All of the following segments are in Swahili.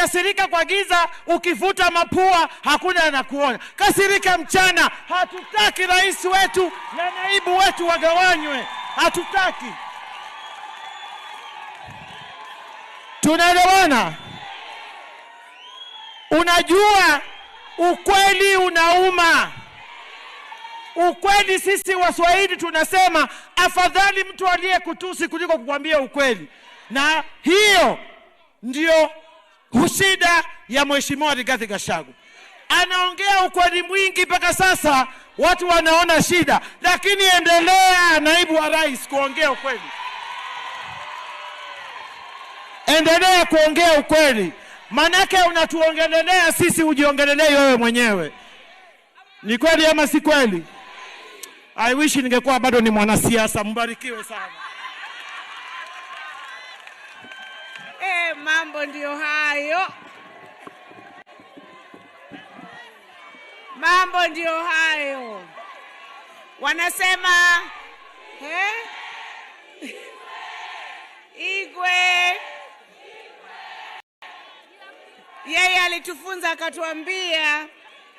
Ukikasirika kwa giza, ukivuta mapua, hakuna anakuona. Kasirika mchana. Hatutaki rais wetu na naibu wetu wagawanywe, hatutaki. Tunaelewana? Unajua ukweli unauma. Ukweli sisi Waswahili tunasema afadhali mtu aliyekutusi kuliko kukwambia ukweli. Na hiyo ndio shida ya Mheshimiwa Rigathi Gachagua. Anaongea ukweli mwingi mpaka sasa watu wanaona shida, lakini endelea naibu wa rais kuongea ukweli. Endelea kuongea ukweli. Manake unatuongelelea sisi, ujiongelelei wewe mwenyewe. Ni kweli ama si kweli? I wish ningekuwa bado ni mwanasiasa. Mbarikiwe sana. Mambo ndio hayo. Mambo ndio hayo. Wanasema, eh? Igwe. Yeye alitufunza akatuambia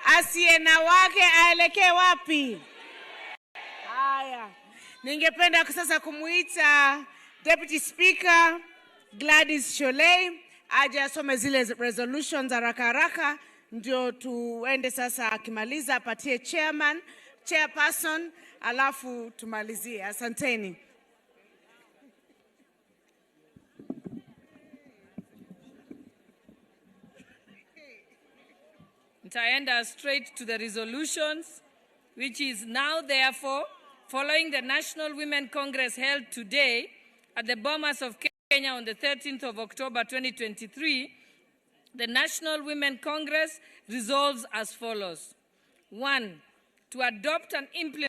asiye na wake aelekee wapi? Haya. Ningependa sasa kumuita Deputy Speaker Gladys Shollei aje asome zile resolutions haraka haraka, ndio tuende sasa. Akimaliza apatie chairman, chairperson, alafu tumalizie. Asanteni. Nitaenda straight to the resolutions, which is now therefore, following the National Women Congress held today at the Bomas of Kenya on the 13th of October 2023, the National Women Congress resolves as follows. 1, to adopt and implement